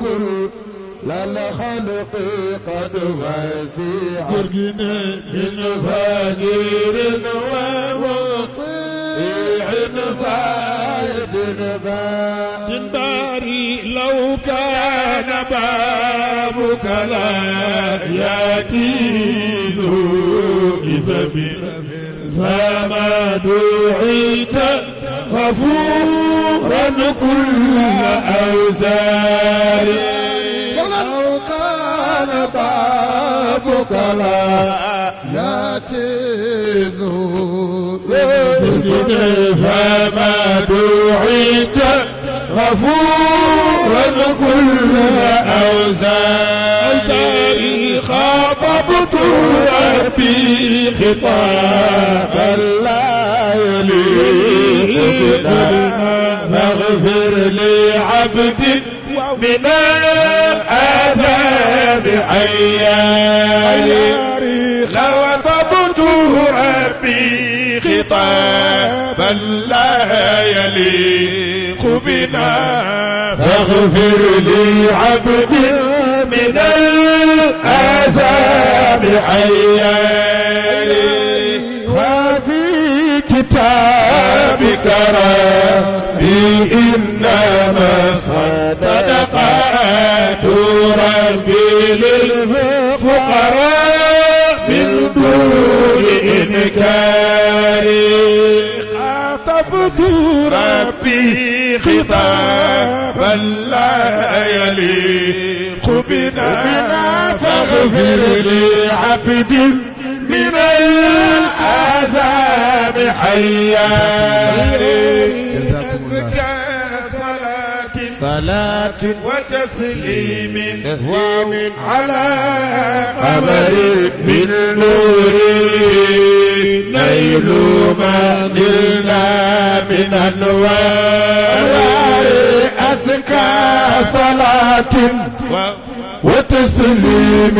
كل الخلق قد وسع من فقير ومطيع زاهد باري لو كان بابك لا يأتي ذو إثم فما دعيت غفورا كل أوزار لو كان بابك لا يأتي ذو فما دعيت غفورا كل أوزاري خاطبت ربي خطابا لا يليق بنا فاغفر لعبد من الآثام عياري خاطبت ربي خطابا لا يليق بنا فاغفر لي عبد من الآثام عيالي وفي كتابك ربي إنما صدقات ربي للفقراء من دون إنكار خاطبت ربي خطابا لا يليق بنا فاغفر لعبد من الآثام حياري صلاة وتسليم على قمر من نور نيل ما نلنا من أنوار أزكى صلاة وتسليم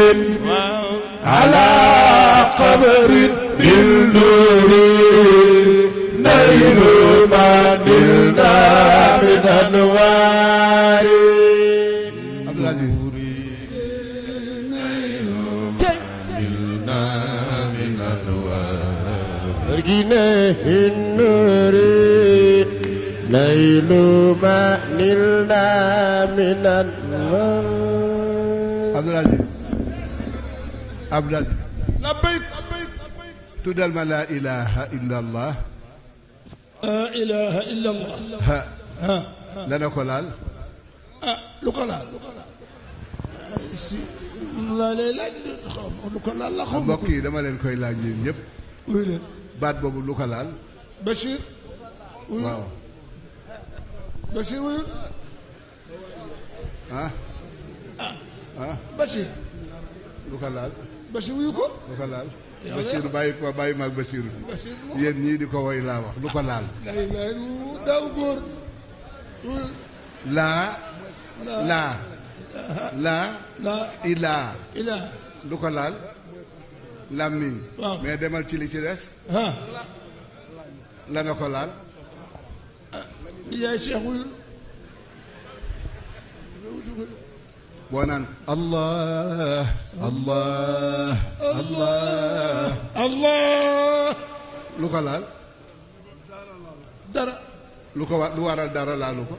على قمر من نور نيل ما نلنا من أنوار عبد العزيز نلنا من أنوار النور نيل ما نلنا من النار عبد العزيز عبد العزيز لبيك تدل ما لا إله إلا الله لا إله إلا الله ها لنا كلال lu ko laal si laa lay laaj lu ko laal la xam mbokk yi dama leen koy laaj yéen ñëpp wuy leen baat boobu lu ko laal Bachir waaw Bachir wuyu ah Bachir lu ko laal Bachir wuyu ko lu ko laal Bachir bàyyi maag Bachir yéen ñii di ko woy laa wax lu ko laal lay lay daaw góor laa ilaa lu ko laal làmmiñ mais demal ci li ci des la na ko laal yaay Cheikh wuyu boo naan allah allah allah allah lu ko laal dara lu waral dara laalu ko